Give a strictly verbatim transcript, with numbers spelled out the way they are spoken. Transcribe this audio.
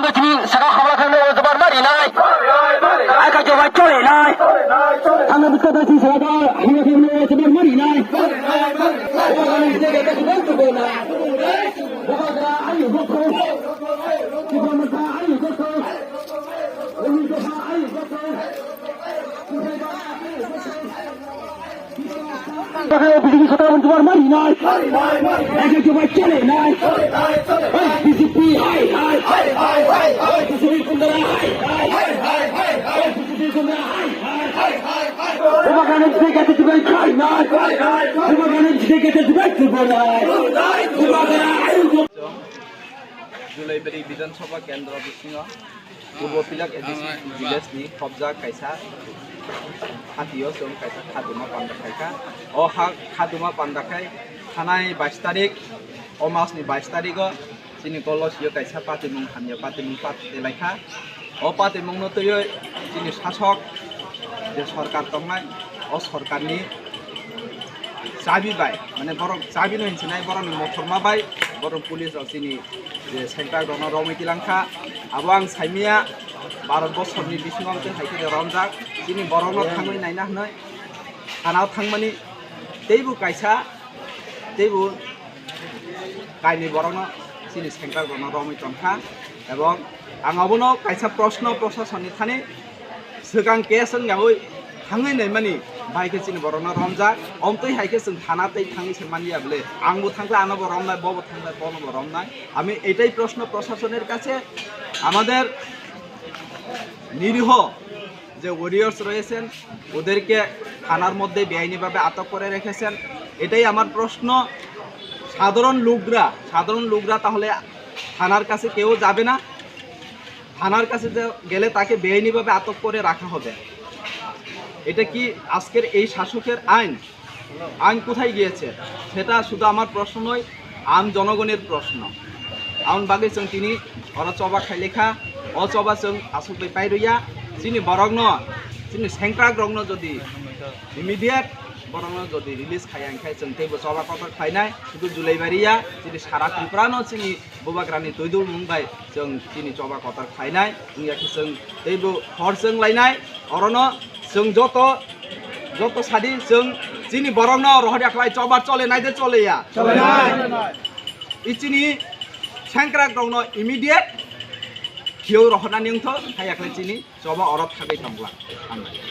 Bwtwi saka khamla khamla o jabar mari nai. Aka jabar chole nai. Thangna bwtwi bwtwi saka khamla khamla o jabar mari nai. Bakal B J P sota pun keluar mari nai. Bakal coba cale nai. Hei, B J P hai hai. Hei, B J P gundala hai hai. Hei, B J P gundala hai hai. Bakal nanti kita juga cari nai. Bakal nanti kita juga coba nai. Bakal ayo. Julaibari Bidhan Sabha Kendra bisingo Purbo Pilak A D C village ni khobjak kaisa hatio chwng kaisa khaduma panda khaikha. O ha khaduma panda khai thanai bais tarik, o mas ni bais tarik o chini kolosio kaisa patimung hamya patimung pat telaikha. O patimung no twiwi chini sasok je sorkar tongnai, o sorkar ni chabi bai, mane borok chabi no hinsinai borok ni mothorma bai, borok police rok chini je sengkrak rok no romwi tilangkha. Abo ang saimia, Bharat borsor ni bisingo ang tei hai khe romjak, chini borok no thangwi naina hwnwi thana o thangmani teibo kaisa, teibo kainwi borok no chini sengkrak rok no romwi tongkha. Ebong ang abono kaisa proshno proshason ni thani swkang case wngyawi thangwi naimani bai khe chini borokno romjak. Omtwi hai khe chwng thana tei thangwi se manya bwle. Ang bo thangkhe ano bo romnai, bo bo thangkhe bono bo romnai. আমি এটাই প্রশ্ন প্রশাসনের কাছে, আমাদের নিরীহ যে ওয়ারিয়র্স রয়েছেন, ওদেরকে থানার মধ্যে বেআইনিভাবে আটক করে রেখেছেন। এটাই আমার প্রশ্ন। সাধারণ লোকরা, সাধারণ লোকরা তাহলে থানার কাছে কেউ যাবে না? থানার কাছে যে গেলে তাকে বেআইনিভাবে আটক করে রাখা হবে। এটা কি আজকের এই শাসকের আইন? আইন কোথায় গিয়েছে? সেটা শুধু আমার প্রশ্ন নয়, আম জনগণের প্রশ্ন. Aboni bagwi chwng tini oro choba khailekha, o choba chwng aswk bai pairuya, chini borokno, chini sengkrakrokno jodi immediate borokno jodi release khaiya, hinkhe chwng teibo choba kotor khlainai, sudhu Julaibari ya, chini sara Tripura no chini Bubagrani twidulmung bai chwng chini choba kotor khlainai, wngya khe chwng teibo hor chwng lainai. Orono chwng joto, joto sadi chwng chini borokno rohorya khlai choba chole nai de chole ya? Chole nai. I chini sengkrakrokno immediate khiyok rohornani wngthok, haiya khlai chini choba oro thagwi tongla. Hambai.